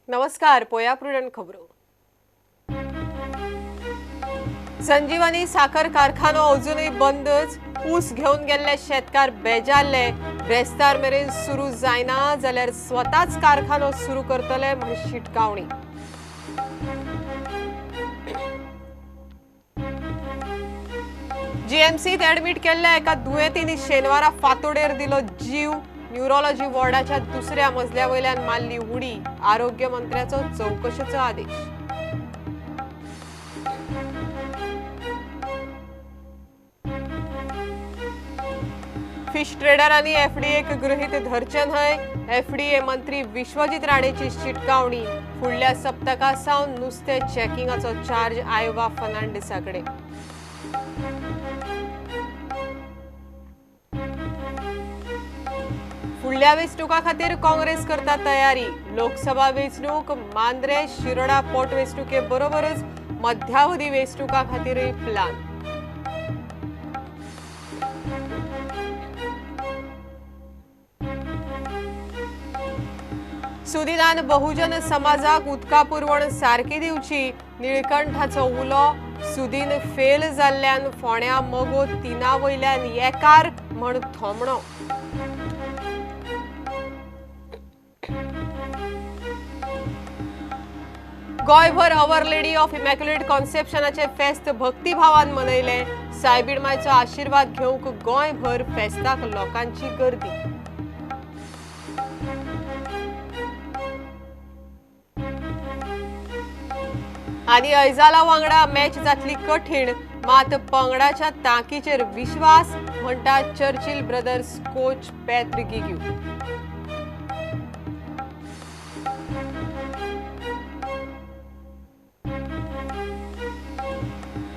नमस्कार, पोया प्रुडंट खबरो। संजीवनी साखर कारखानो अजूनय बंदच। ऊस घेवन गेल्ले शेतकार बेजारले। ब्रेस्तार मेरेन सुरू जायना जाल्यार स्वताच कारखानो सुरू करतले म्हण शिटकावणी। जीएमसीत ऍडमिट केल्ल्या एका दुयेंतींनी शेनवारा फातोडेर दिलो जीव। न्यूरोलॉजी वॉर्डाच्या दुसऱ्या मजल्या वयल्यान मारली उडी। आरोग्य मंत्र्याचो चवकशेचो आदेश। फिश ट्रेडरांनी एफडीएक गृहीत धरचें न्हय। एफडीए मंत्री विश्वजीत राणेची शिटकावणी। फुडल्या सप्तका सावन नुस्तें चेकिंगाचो चार्ज आयवा फर्नांडीसा कडेन। फुडल्या वेंचणुका खातीर काँग्रेस करता तयारी। लोकसभा वेंचणूक, मांद्रे शिरोडा पोट वेंचणुके बरोबरच मध्यावधी वेंचणुका खातीरय प्लान। सुदिनान बहुजन समाजाक उदका पुरवण सारकी दिवची, निळकंठाचो उलो। सुदीन फेल जाल्ल्यान फोण्या मगो 3 वयल्यान एकार म्हण थोमणो। गोंयभर our lady of immaculate कॉन्सेप्शनाचे फेस्त भक्तिभावान मनयले। सायबीण मायचो आशीर्वाद घेवंक गोंयभर फेस्ताक लोकांची गर्दी। आनी ऐजाला वांगडा मॅच जातली कठीण, मात पंगडाच्या तांकीचेर विश्वास म्हणटा चर्चिल ब्रदर्स कोच पेद्र गिग्यू।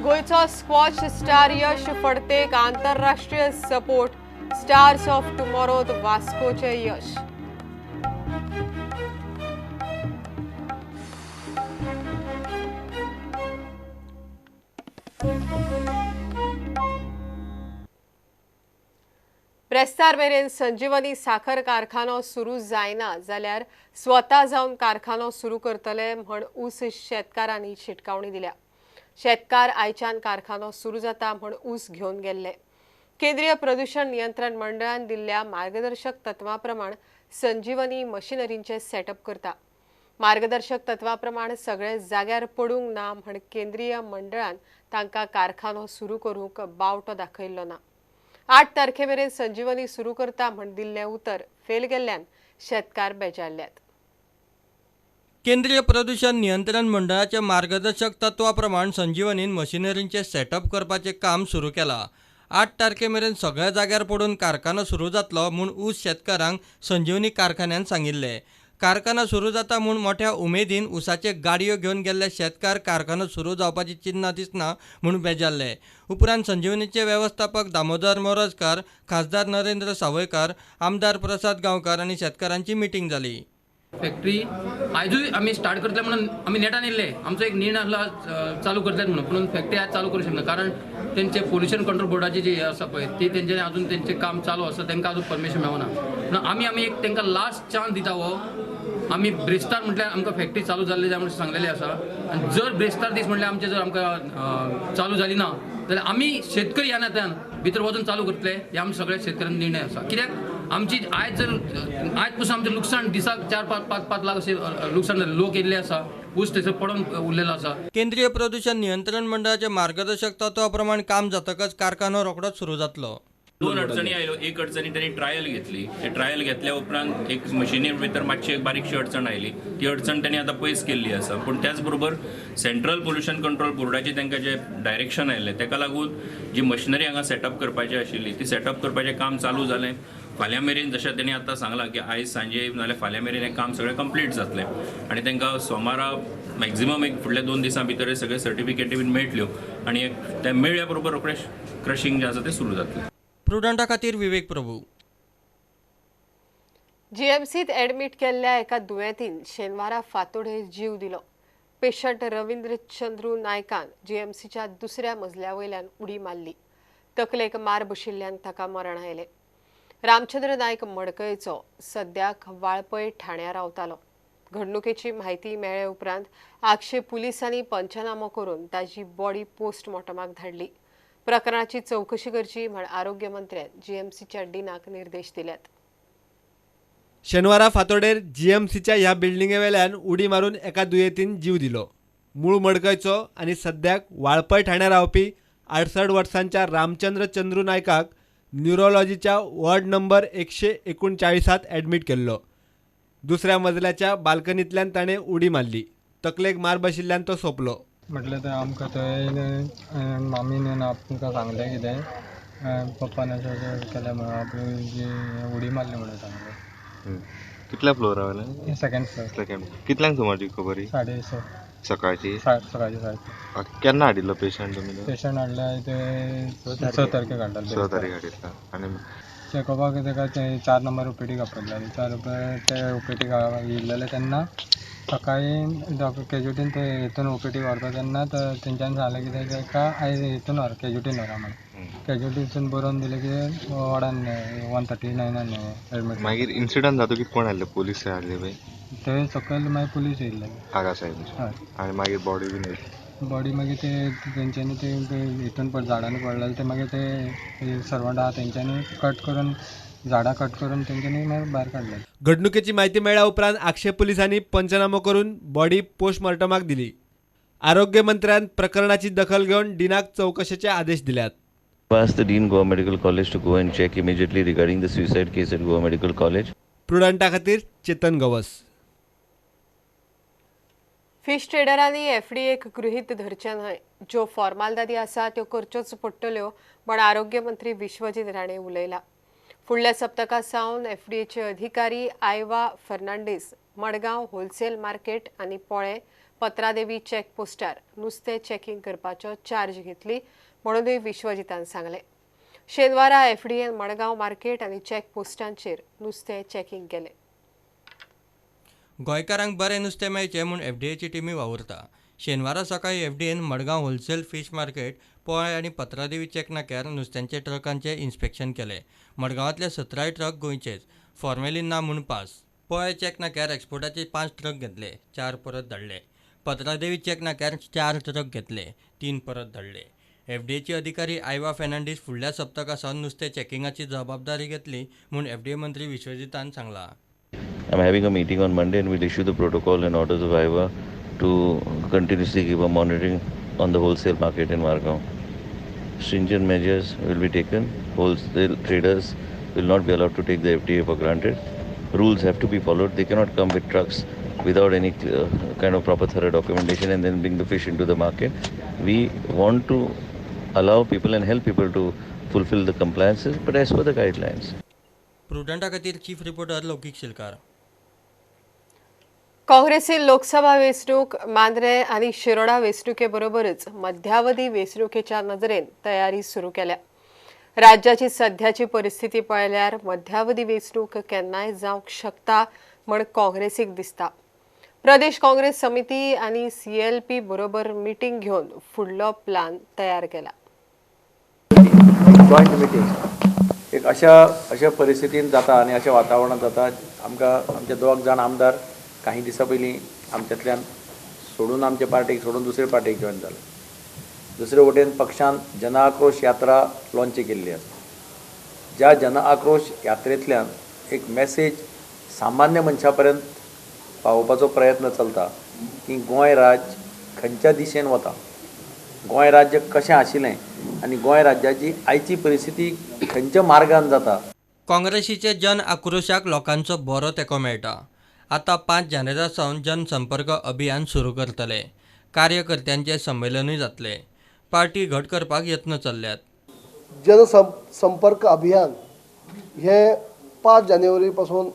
गोंयचो स्क्वॉश स्टार यश फडतेक आंतरराष्ट्रीय सपोर्ट। स्टार्स ऑफ टुमॉरोत वास्कोचे यश। ब्रेस्तार मेरेन संजीवनी साखर कारखानो सुरू जायना जाल्यार स्वता जावन कारखानो सुरू करतले म्हण ऊस शेतकारांनी शिटकावणी दिल्या। शेतकार आयच्यान कारखानो सुरू जाता म्हण ऊस घेवन गेल्ले। केंद्रीय प्रदूषण नियंत्रण मंडळान दिल्ल्या मार्गदर्शक तत्वा प्रमाण संजीवनी मशिनरींचे सेटअप करता। मार्गदर्शक तत्वा प्रमाण सगळे जाग्यार पडूंक ना म्हण केंद्रीय मंडळान तांकां कारखानो सुरू करूंक बावटो दाखयल्लो ना। 8 तारखे मेरेन संजीवनी सुरू करता म्हण दिल्लें उतर फेल गेल्ल्यान शेतकार बेजारल्यात। केंद्रीय प्रदूषण नियंत्रण मंडळाच्या मार्गदर्शक तत्वा प्रमाण संजीवनीन मशिनरींचे सेटअप करपाचें काम सुरू केलां। 8 तारखे मेरेन सगळ्या जाग्यार पडून कारखानो सुरू जातलो म्हूण ऊस शेतकारांक संजीवनी कारखान्यान सांगिल्लें। कारखाना सुरू जाता म्हूण मोठ्या उमेदीन ऊसाचे गाडयो घेवन गेल्ले शेतकार कारखानो सुरू जावपाची चिन्नां दिसना म्हूण बेजारले। उपरांत संजीवनीचे वेवस्थापक दामोदर मोरजकार, खासदार नरेंद्र सावयकार, आमदार प्रसाद गांवकार आनी शेतकारांची मिटींग जाली। फॅक्टरी आयजूय आमी स्टार्ट करतले म्हणून आमी नेटान येयल्ले। आमचो एक निर्णय आसलो चालू करतले म्हणून, पूण फॅक्टरी आज चालू करूं शकना कारण तेंचे पोल्युशन कंट्रोल बोर्डाचे जे आसा पळय ती तेंच्यांनी अजून तेंचें काम चालू आसा, तांकां अजून परमिशन मेळना। पूण आमी आमी एक तांकां लास्ट चान्स दिता हो। आमी ब्रेस्तार म्हटल्यार आमकां फॅक्टरी चालू जाल्ली जाय म्हणून सांगलेलें आसा आनी जर ब्रेस्तार दीस म्हटल्यार आमचें जर आमकां चालू जाली ना जाल्यार आमी शेतकरी ह्या नात्यान भितर वचून चालू करतले हे आमचे सगळे शेतकऱ्यांचो निर्णय आसा। कित्याक आमची आयज जर आयज पसून आमचें लुकसाण दिसाक 4, 5, 5, 5 लाख अशें लुकसाण जालें। लोक येयल्ले आसा, ऊस थंयसर पडून उरलेलो आसा। केंद्रीय प्रदूषण नियंत्रण मंडळाचे मार्गदर्शक तत्वा प्रमाण काम जातकच कारखानो रोखडोच सुरू जातलो। 2 अडचणी आयल्यो। एक अडचणी त्यांनी ट्रायल घेतली, ते ट्रायल घेतल्या उपरांत एक मशिनी भितर मातशी एक बारीकशी अडचण आयली, ती अडचण त्यांनी आतां पयस केल्ली आसा। पूण त्याच बरोबर सेंट्रल पोल्युशन कंट्रोल बोर्डाचे तांकां जे डायरेक्शन आयलें ताका लागून जी मशिनरी हांगा सेटअप करपाची आशिल्ली ती सेटअप करपाचें काम चालू जालें। फाल्यां मेरेन जशें तेणी आतां सांगलां की आयज सांजे नाल्यार फाल्यां मेरेन हें काम सगळें कंप्लीट जातलें आनी तांकां सोमारा मॅक्झिमम एक फुडल्या 2 दिसां भितर सगळे सर्टिफिकेटी बीन मेळटल्यो आनी तें मेळ्ळ्या बरोबर रोखडें क्रशिंग जें आसा तें सुरू जातलें। प्रुडंटा खातीर विवेक प्रभू। जीएमसीत ऍडमिट केल्ल्या एका दुयेंतीन शेनवारा फातोडेर जीव दिलो। पेशंट रवींद्र चंद्रू नायकान जीएमसीच्या दुसऱ्या मजल्या वयल्यान उडी मारली। तकलेक मार बशिल्ल्यान ताका मरण आयलें। रामचंद्र नायक मडकयचो सद्याक वाळपय ठाण्यार रावतालो। घडणुकेची म्हायती मेळ्ळे उपरांत आगशे पुलिसांनी पंचनामो करून ताजी बॉडी पोस्टमॉर्टमाक धाडली. प्रकरणाची चवकशी करची म्हण आरोग्य मंत्र्यान जीएमसीच्या डिनाक निर्देश दिल्यात. शेनवारा फातोडेर जीएमसीच्या ह्या बिल्डिंगे वेल्यान उडी मारून एका दुयेंतीन जीव दिलो. मूळ मडकयचो आनी सद्याक वाळपय ठाण्यार रावपी 68 वर्सांच्या रामचंद्र चंद्रू नायकाक न्युरोलॉजीच्या वॉर्ड नंबर 139 ॲडमीट केल्लो. दुसऱ्या मजल्याच्या बाल्कनींतल्यान ताणें उडी मारली. तकलेक मार बशिल्ल्यान तो सोंपलो. म्हटलें तर आमकां थंय मामीन आमकां सांगलें कितें पप्पान अशें केलें म्हणून आपली उडी मारली म्हणून सांगलें. कितल्या फ्लोरा वयल्यान? Second floor. Second. कितल्यांक सुमार खबर? 6:30 सकाळची. सकाळची 6:30. केन्ना हाडिल्लो पेशंट तुमी? पेशंट हाडले ते 6 तारखेक हाडलो. 6 तारीख हाडिल्लो. आनी चेकअपाक ताका 4 नंबर ओपीडीक आपयल्ले. 4 ते ओपीडीक येयल्ले तेन्ना सकाळी डॉक्टर कॅज्युटीन ते हितून ओपीडी व्हरता तेन्ना तेंच्यांनी सांगलें कितें ताका आयज हितून व्हर कॅज्युटीन व्हरा म्हणून. कॅज्युटीसून बरोवन दिलें की वॉर्डान 139 एडमीट. मागीर इन्सिडंट जातकीच कोण आयले? पोलीस हाडले पळय थंय सकयल मागीर पुलीस येयल्ले आगा साहेब. हय. आनी मागीर बॉडी बीन येयली? बॉडी मागीर ते तेंच्यांनी ते हितून झाडांनी पडलेले ते मागीर ते सर्वंट आहा तेंच्यांनी कट करून झाडां कट करून तेंच्यांनी मागीर भायर काडले. घडणुकेची म्हायती मेळ्ळ्या उपरांत आगशे पुलिसांनी पंचनामो करून बॉडी पोस्टमॉर्टमाक दिली. आरोग्य मंत्र्यान प्रकरणाची दखल घेवन डिनाक चवकशेचे आदेश दिल्यात. Asked the Dean Goa Medical College to go and check immediately regarding the suicide case at Goa Medical College. प्रुडंटा खातीर चेतन गवस. फिश ट्रेडरांनी एफडीएक गृहीत धरचें न्हय. ज्यो फॉर्मालदादी आसा त्यो करच्योच पडटल्यो म्हण आरोग्य मंत्री विश्वजीत राणे उलयला. फुडल्या सप्तका सावन एफडीएचे अधिकारी आयवा फर्नांडीस मडगांव होलसेल मार्केट आनी पोळे पत्रादेवी चेक पोस्टार नुस्तें चेकिंग करपाचो चार्ज घेतली म्हणूनय विश्वजितान सांगलें. शेनवारा एफडीएन मडगांव मार्केट आनी चेक पोस्टांचेर नुस्तें चेकिंग केलें. गोंयकारांक बरें नुस्तें मेळचें म्हूण एफडीएची टिमी वावुरता. शेनवारा सकाळीं FDN Madgaon wholesale fish market, पोळे आनी पत्रादेवी चेक नाक्यार नुस्त्यांच्या ट्रकांचें इन्स्पेक्शन केलें. मडगांवांतले 17 ट्रक गोंयचेच, फॉर्मेलीन ना म्हूण पास. पोळे चेक नाक्यार एक्सपोर्टाचे 5 ट्रक घेतले, 4 परत धाडले. पत्रादेवी चेक नाक्यार 4 ट्रक घेतले, 3 परत धाडले. एफडीएचे अधिकारी आयवा फर्नांडीस फुडल्या सप्तका सावन नुस्तें चेकिंगाची जबाबदारी घेतली म्हूण एफडीए मंत्री विश्वजितान सांगलां. I'm having a meeting on Monday and we'll issue the protocol and orders of AIVA to continuously give a monitoring on the wholesale market in Margao. Stringent measures will be taken. Wholesale traders will not be allowed to take the FDA for granted. Rules have to be followed. They cannot come with trucks without any kind of proper thorough documentation and then bring the fish into the market. We want to allow people and help people to fulfill the compliances, but as per the guidelines. प्रुडंटा खातीर chief reporter लौकीक शिलकार. काँग्रेसी लोकसभा वेंचणूक मांद्रे आनी शिरोडा वेंचणुके बरोबरच मध्यावधी वेंचणुकेच्या नदरेन तयारी सुरू केल्या. राज्याची सध्याची परिस्थिती पळयल्यार मध्यावधी वेंचणूक केन्नाय जावंक शकता म्हण काँग्रेसीक दिसता. प्रदेश काँग्रेस समिती आनी सीएलपी बरोबर मिटींग घेवन फुडलो प्लान तयार केला. जॉयंट मिटींग एक अशा अशा परिस्थितीन जाता आनी अशा वातावरणांत जाता. आमकां आमचे 2 जाण आमदार काही दिसां पयलीं आमच्यांतल्यान सोडून आमचे पार्टीक सोडून दुसरे पार्टीक जॉयन जाले. दुसरे वटेन पक्षान जन आक्रोश यात्रा लॉन्च केल्ली आसा. ज्या जन आक्रोश यात्रेंतल्यान एक मॅसेज सामान्य मनशा पर्यंत पावोवपाचो प्रयत्न चलता की गोंय राज्य खंयच्या दिशेन वता, गोंय राज्य कशें आशिल्लें आनी गोंय राज्याची आयची परिस्थिती खंयच्या मार्गान जाता. काँग्रेसीचे जन आक्रोशाक लोकांचो बरो तेंको मेळटा. आतां 5 जानेवारी सावन जनसंपर्क अभियान सुरू करतले. कार्यकर्त्यांचे संमेलनूय जातले. पार्टी घट करपाक यत्न चल्ल्यात. जनसंपर्क अभियान हे 5 जानेवारी पासून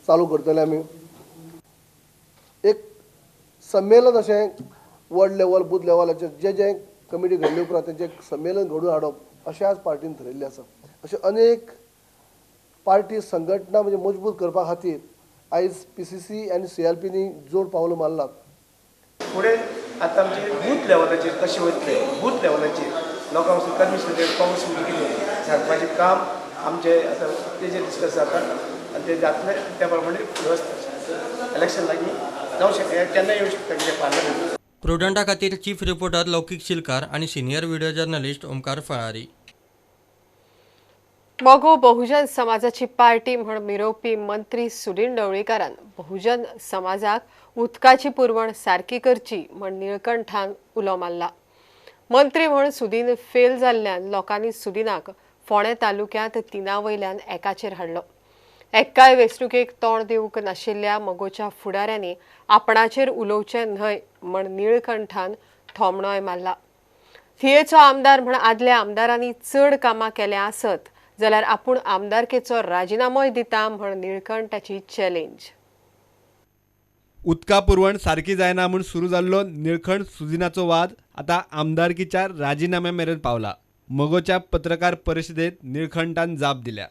चालू करतले आमी. एक संमेलन अशें वर्ल्ड लेवल बूथ लेवलाचेर जे जे कमिटी घडले उपरांत तेंचें एक संमेलन घडोवन हाडप अशें आज पार्टीन थरयिल्लें आसा. अशें अनेक पार्टी संघटना म्हणजे मजबूत करपा खातीर आयज पीसीसी आनी सीएलपीनी जोड पावलां मारलात. फुडें आतां आमचे बूथ लेवलाचेर कशें वयतले, बूथ लेवलाचेर लोकांक कन्विन्स काँग्रेस म्हणजे कितें सांगपाचें काम आमचे आतां तेजेर डिस्कस जाता आनी ते जातले त्या प्रमाणे वेवस्था इलेक्शन लागीं जावं शकता, केन्ना येवं शकता कितें पार्लमेंट. प्रुडंटा खातीर चीफ रिपोर्टर लौकीक शिलकार आनी senior video journalist Omkar Falari. Mogo Bahujan समाजाची पार्टी म्हण मिरोवपी मंत्री सुदिन ढवळीकारान बहुजन समाजाक उदकाची पुरवण सारकी करची म्हण निळकंठान उलो मारला. मंत्री म्हण सुदीन फेल जाल्ल्यान लोकांनी सुदिनाक फोंडें तालुक्यांत 3 वयल्यान 1 हाडलो. एक्काय वेंचणुकेक तोंड दिवंक नाशिल्ल्या मगोच्या फुडाऱ्यांनी आपणाचेर उलोवचें न्हय म्हण निळकंठान थोमणोय मारला. थियेचो आमदार म्हण आदल्या आमदारांनी चड कामां केल्या आसत जाल्यार आपूण आमदारकेचो राजिनामोय दिता म्हण निळकंठाची चॅलेंज. उदका पुरवण सारकी जायना म्हूण सुरू जाल्लो निळखंठ सुदिनाचो वाद आतां आमदारकीच्या राजिनाम्या मेरेन पावला. मगोच्या पत्रकार परिशदेत निळखंठान जाप दिल्या.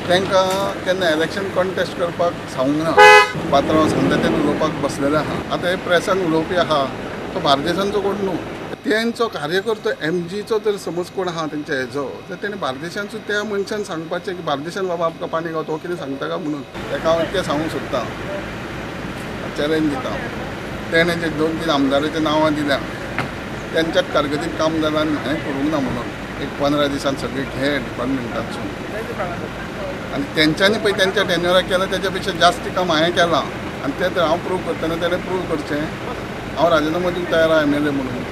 तांकां केन्ना इलेक्शन कॉन्टेस्ट करपाक सांगूंक ना, पात्रांव सांगता ते उलोवपाक बसलेले आहा. आतां हे प्रेसान उलोवपी आहा तो बार्देसांचो कोण न्हू, तेंचो कार्यकर्तो एमजीचो तर समज कोण आहा तेंच्या हेजो, तर तेणें बार्देशांचो त्या मनशान सांगपाचें की बार्देशान बाबा आमकां पाणी गावता, हो कितें सांगता काय म्हणून. ताका हांव इतकें सांगूंक सोदता, चॅलेंज दिता. तेणें जे 2-3 आमदाराच्या नांवां दिल्या तेंच्याच कारकिर्दीन काम जालां आनी हांवें करूंक ना म्हणून एक 15 दिसान सगळें घे डिपार्टमेंटांतसून आनी तेंच्यांनी पळय तेंच्या टेन्युराक केलां तेच्या पेक्षा जास्त काम हांवें केलां आनी तें तर हांव प्रूव करतना तेणें प्रूव करचें. हांव राजिनामो दिवंक तयार आहा एम एल ए म्हणून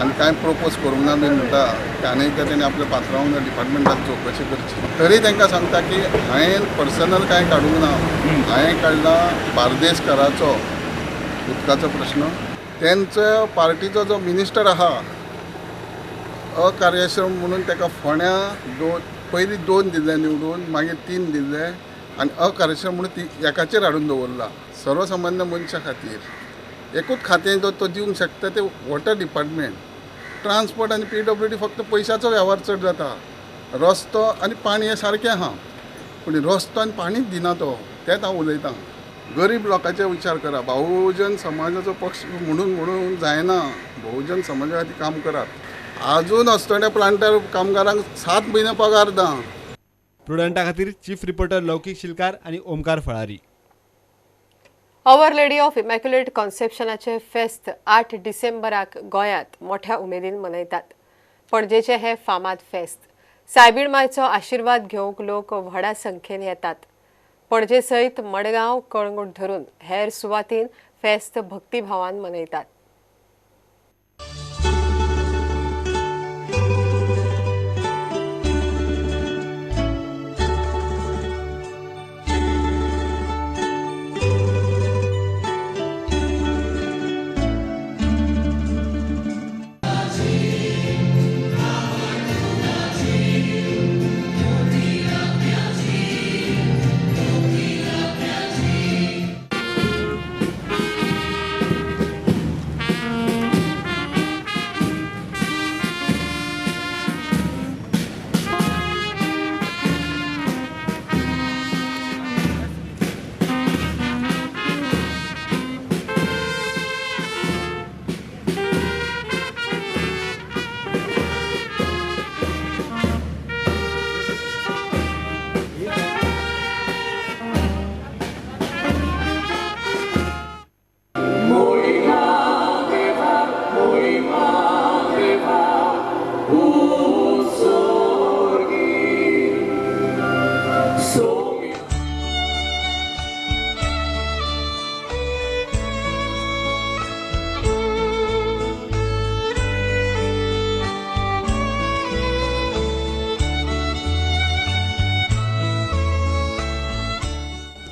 आनी कांय प्रोपोज करूंक ना बी म्हणटा की आनी एकदां तेणें आपल्या पात्रांव डिपार्टमेंटात चवकशी करची. तरी तांकां सांगता की हांवें पर्सनल कांय काडूंक ना, हांवें काडला बार्देसकाराचो उदकाचो प्रश्न. तेंचो पार्टीचो जो मिनिस्टर आहा अकार्यक्षम म्हणून ताका फोंड्या पयलीं 2 दिल्ले निवडून, मागीर 3 दिल्ले आनी अकार्यक्षम म्हणून ती एकाचेर हाडून दवरला. सर्वसामान्य मनशा खातीर एकूच खातें जो तो दिवंक शकता तें वॉटर डिपार्टमेंट. ट्रान्सपोर्ट आनी पीडब्ल्यूडी फक्त पयशाचो वेव्हार चड जाता. रस्तो आनी पाणी हें सारकें आहा, पूण रस्तो आनी पाणीच दिना तो, तेंच हांव उलयतां. गरीब लोकांचे विचार करा, बहुजन समाजाचो पक्ष म्हणून म्हणून जायना, बहुजन समाजा खातीर काम करात. आजून अस्तोड्या प्लांटार कामगारांक 7 म्हयने पगार ना. प्रुडंटा खातीर चीफ रिपोर्टर लौकीक शिलकार आनी Omkar Falari. Our Lady of Immaculate कॉन्सेप्शनाचे फेस्त 8 डिसेंबराक गोंयांत मोठ्या उमेदीन मनयतात. पणजेचे हे फामाद फेस्त सायबीण मायचो आशिर्वाद घेवंक लोक व्हडा संख्येन येतात. पणजे सयत मडगांव, कळंगूट धरून हेर सुवातीन फेस्त भक्तिभावान मनयतात.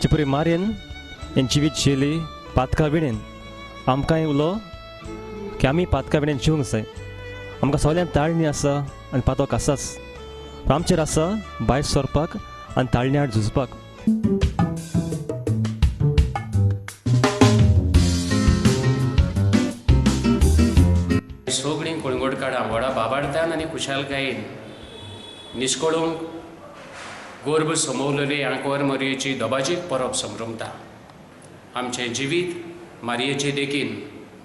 चिपुरी मारयेन हें जिवीत शैली पातका विणेन आमकांय उलो की आमी पातका विणेन जिवंक जाय. आमकां सगळ्यांक ताळणी आसा आनी पातक आसाच, पूण आमचेर आसा भायर सरपाक आनी ताळणी आड झुजपाक. सगळीं कळंगूटकारां व्हडा बाबार्थान आनी खुशालकायेन निस्कळूंक गोर्भ समवलेली आंकवार मारयेची दबाजीक परब संभ्रमता. आमचें जिवीत मारयेचे देखीन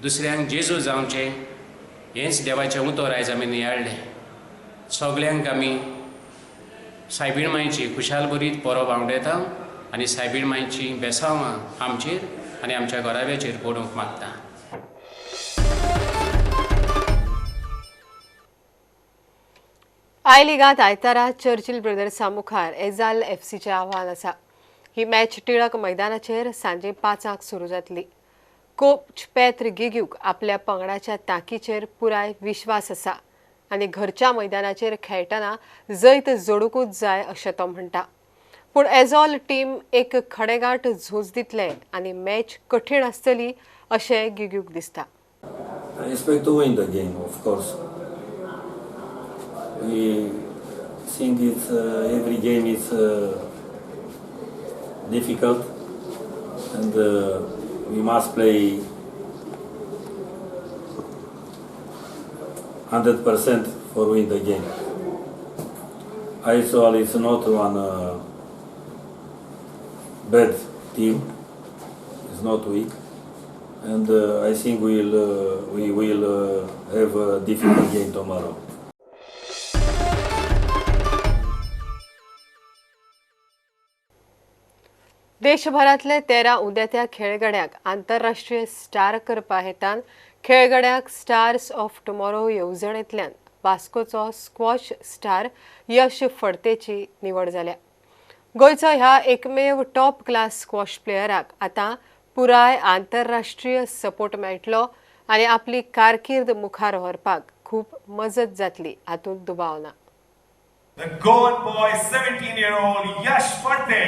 दुसऱ्यांक जेजू जावचें हेंच देवाचें उतर आयज आमी नियाळ्ळें. सगल्यांक आमी सायबीण मायची खुशालभरीत परब आंवडेता आनी सायबीण मायची बेसांवां आमचेर आनी आमच्या घराब्याचेर पडूंक मागता. I लिगांत आयतारा चर्चिल ब्रदर्सा मुखार एजाल एफसीचें आव्हान आसा. ही मॅच टिळक मैदानाचेर सांजे 5 सुरू जातली. कोच पेत्र गिग्यूक आपल्या पंगडाच्या तांकीचेर पुराय विश्वास आसा आनी घरच्या मैदानाचेर खेळटना जैत जोडुकूच जाय अशें तो म्हणटा. पूण एजॉल टीम एक खडेगांठ झूज दितले आनी मॅच कठीण आसतली अशें गिग्यूक दिसता. I expect to win the game, of course. We think it's every game is difficult, and we must play 100% for win the game. Aizual is not one bad team. It's not weak, and I think we will have a difficult game tomorrow. देशभरातले 13 उदेत्या खेळगड्यांक आंतरराष्ट्रीय star करपा हेतान खेळगड्यांक stars of tomorrow येवजणेंतल्यान वास्कोचो squash star Yash फडतेची निवड जाल्या. गोंयचो ह्या एकमेव टॉप क्लास स्क्वॉश प्लेयराक आतां पुराय आंतरराष्ट्रीय सपोर्ट मेळटलो आनी आपली कारकीर्द मुखार व्हरपाक खूब मजत जातली हातूंत दुबाव ना. The Goan boy, 17-year-old Yash Phadte.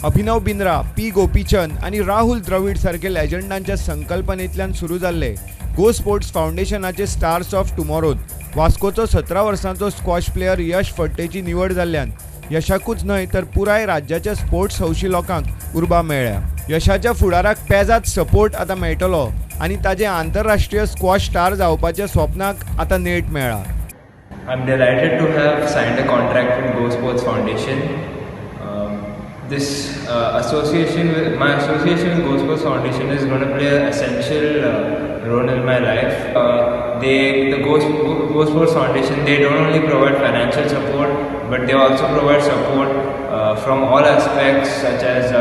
Abhinav Bindra, P Gopichand आनी राहुल द्रविड सारके लेजंडांच्या संकल्पनेंतल्यान सुरू जाल्ले गो स्पोर्ट्स फावंडेशनाचे स्टार्स ऑफ टुमॉरोत वास्कोचो 17 वर्सांचो स्क्वॉश प्लेयर यश फडतेची निवड जाल्ल्यान यशाकूच न्हय तर पुराय राज्याच्या स्पोर्ट्स हौशी लोकांक उर्बा मेळ्ळ्या. यशाच्या फुडाराक पेजाद सपोर्ट आतां मेळटलो आनी ताजें आंतरराष्ट्रीय स्क्वॉश स्टार जावपाच्या स्वप्नाक आतां नेट मेळ्ळा. I am delighted to have signed a contract with Go Sports Foundation. This association with my association with Go Sports Foundation is going to play an essential role in my life. The Go Sports Foundation, they don't only provide financial support, but they also provide support from all aspects such as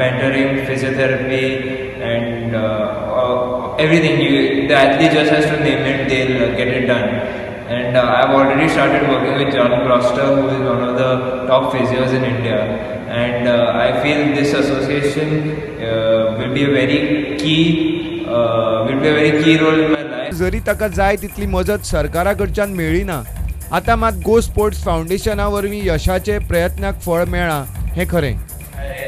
mentoring, physiotherapy, and everything. The athlete just has to name it, they'll get it done. And I've already started working with John Gloster, who is one of the top physios in India. And I feel this association will be a very key role in my life. जरी ताका जाय तितली मजत सरकारा कडच्यान मेळ्ळी ना, आतां मात गो स्पोर्ट्स फावंडेशना वरवीं यशाचे प्रयत्नाक फळ मेळ्ळां हें खरें.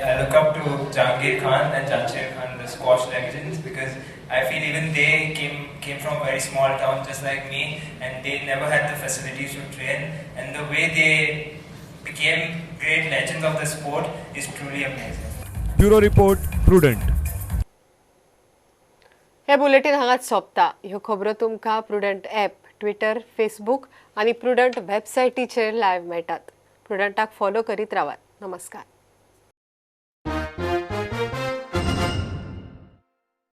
I look up to Jahangir Khan and Jansher Khan, the squash legends, because I feel even they came from a very small town just like me, and they never had the facilities to train, and the way they became great legends of the sport is truly amazing. Bureau Report, Prudent. हे bulletin हांगाच सोंपता. ह्यो खबरो तुमकां prudent app, Twitter, Facebook आनी prudent वेबसायटीचेर live मेळटात. प्रुडंटाक follow करीत रावात. नमस्कार.